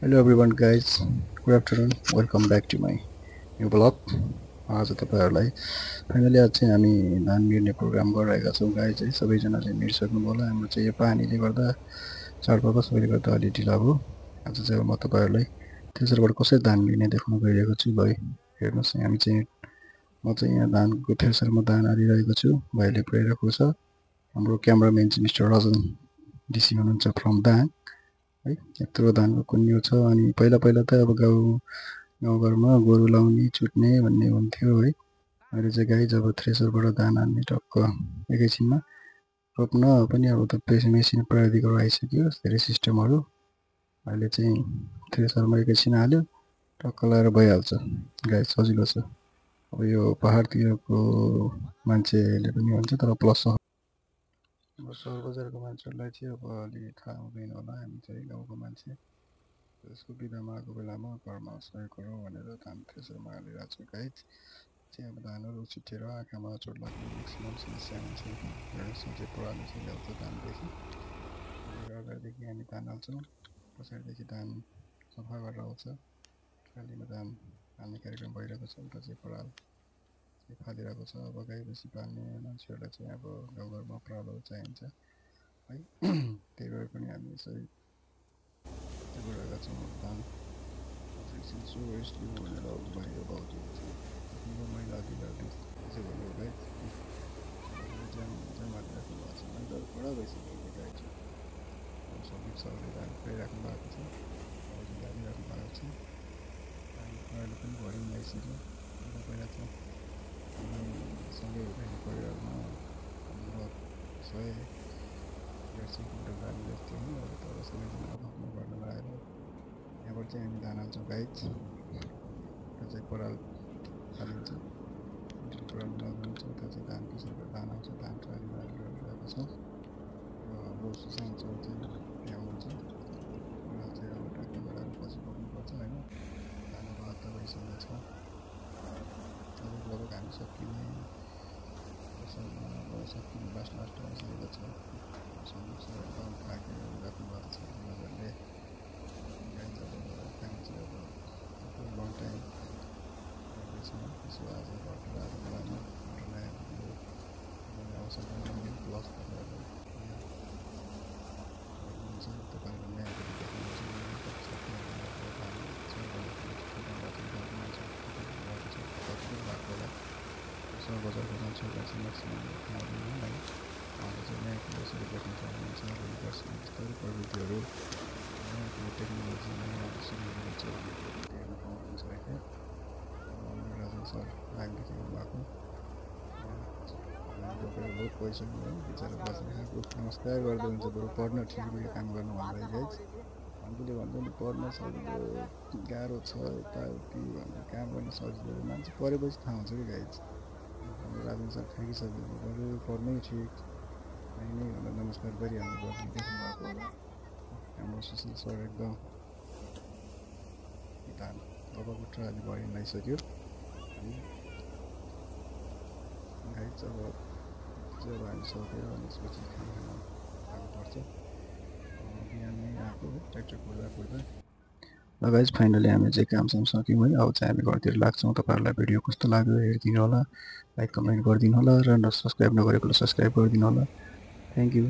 Hello everyone guys, good afternoon, welcome back to my new vlog. आज तपाईहरुलाई finally आज चाहिँ हामी धान मिर्ने प्रोग्राम गरिरहेका छौं गाइस है। सबैजनाले मिर्सक्नु होला। हाम्रो चाहिँ यो पानीले गर्दा चाडपर्व सबैले गर्दा अलि ढिला भयो। आज चाहिँ म तपाईहरुलाई थ्रेसरबाट कसरी धान मिर्ने देखाउन गइरहेको छु। भाइ हेर्नुस्, हामी चाहिँ म चाहिँ यहाँ धानको थ्रेसरमा धान हालिरहेको छु। भाइले पुर्याइरहेको छ। हाम्रो क्यामेराम्यान चाहिँ मिस्टर रजन डिसी हुनुहुन्छ फ्रम दाङ है। यत्रो धानको कुन्यु छ। अनि पहिला त अब गाउँघरमा गोरु लाउने छुट्ने भन्ने हुन्थ्यो है। अहिले चाहिँ गाई जब थ्रेसरबाट धान हाल्ने टक्क एकैछिनमा रोप्न पनि अब त मेसिन प्रविधिहरू आइसक्यो, धेरै सिस्टमहरू। अहिले चाहिँ थ्रेसरमा एकैछिन हाल्यो टक्क लगाएर भइहाल्छ। गाई सजिलो छ। अब यो पहाडतिरको मान्छेले पनि हुन्छ, तर प्लस सहर बजारको मान्छेहरूलाई चाहिँ अब अलि थाहा हुँदैन होला। हामी चाहिँ गाउँको मान्छे, त्यसको बिदामा आएको बेलामा घरमा सहयोग गरौँ भनेर धान थ्रेसरमा हालिरहेको छु। गाई चाहिँ अब धानहरू छुट्टिएर आँखामा चोट लाग्ने म्याक्सिमम् समस्या हुन्छ। सोचे प्रहरले चाहिँ ल्याउँछ धानदेखि। अगाडिदेखि हामी धान हाल्छौँ, पछाडिदेखि धान सफा गरेर आउँछ। खालीमा धान हाल्ने कार्यक्रम भइरहेको छ। उता चाहिँ पराल फालिरहेको छ। अब गाई बेसी पाल्ने मान्छेहरूलाई चाहिँ अब गाउँघरमा परालहरू चाहिन्छ है। त्यही भएर पनि हामी यसरी गरिरहेका छौँ। धान एकछिन रेस्ट लिनु भनेर बाहिर भाउजू मैला दिँदाखेरि त्यसै भन्यो गाई ज्याम हालिराख्नु भएको छ। मैला कडा भइसक्यो। गाई चाहिँ सब्जी सरले धान पुऱ्याइराख्नु भएको छ। भाउजूले हालिराख्नु भएको छ। अहिले पनि भरि ल्याइसक्यो। पहिला चाहिँ सँगै हुँदाखेरि परिवारमा 100-150 कुन्टल धान बेच्थ्यौँ। अब त सबैजना आफ्नो गर्न लगाएर यहाँबाट चाहिँ हामी धान हाल्छौँ। गाई उता चाहिँ पराल फालिन्छ, पराल लगाउँछ। उता चाहिँ धान पिसेर धान आउँछ। धान ट्रालीमा हालिरहेको छ। र हाम्रो सुशान्त सर चाहिँ यहाँ हुनुहुन्छ। पराल चाहिँ अब ट्याक्कै गराएर पछि बोक्नुपर्छ होइन। धानको हत्ता भइसकेको छ। लगभग हामी सकिने लास्ट आइसकेको छ। सन्दीप सर एकदम थाकेर राख्नु भएको छ। उनीहरूले गाई जब काम चाहिँ अब लङ टाइम त्यसो आज घटेर आज बेलामा अवसर पनि प्लस तपाईँहरूलाई सहर बजारको मान्छेहरूलाई चाहिँ म्याक्सिमम् थाहा हुँदैन है। उहाँले चाहिँ यहाँको यसरी बस्नु चाहनुहुन्छ। बिस्तारै प्रविधिहरू यहाँको टेक्नोलोजी नयाँ सुविधाहरू चाहिँ हेर्न पाउनुहुन्छ होइन। राजन सर दाङदेखि आउनुभएको बोकेर बहुत पैसा है। बिचरा बस्ने खालको नमस्कार गर्दै हुन्छ। बरु पढ्न ठिक काम गर्नु भन्दै गाई हामीले भन्छ नि पढ्न सजिलो गाह्रो छ यताउति भन्ने काम गर्न सजिलो। मान्छे पढेपछि थाहा हुन्छ कि गाई राजन सर थाकिसक्यो। बरु पढ्नै ठिक नै भनेर नमस्कार गरिहाल्नु पर्ने देख्नु भएको होला। हाम्रो सुशील सर एकदम धान अब ट्राली भरि लगाइसक्यो। गाई चाहिँ अब हामी सकेर अनि त्यसपछि खाना खानुपर्छ। बिहान नै आएको ट्र्याक्टर कुर्दा ल गाइज फाइनली हामी चाहिँ कामसाम सक्यौँ है। अब चाहिँ हामी घरतिर लाग्छौँ। तपाईँहरूलाई भिडियो कस्तो लाग्यो हेरिदिनु होला, लाइक कमेन्ट गरिदिनु होला र सब्सक्राइब नगरेकोले सब्सक्राइब गरिदिनु होला। Thank you.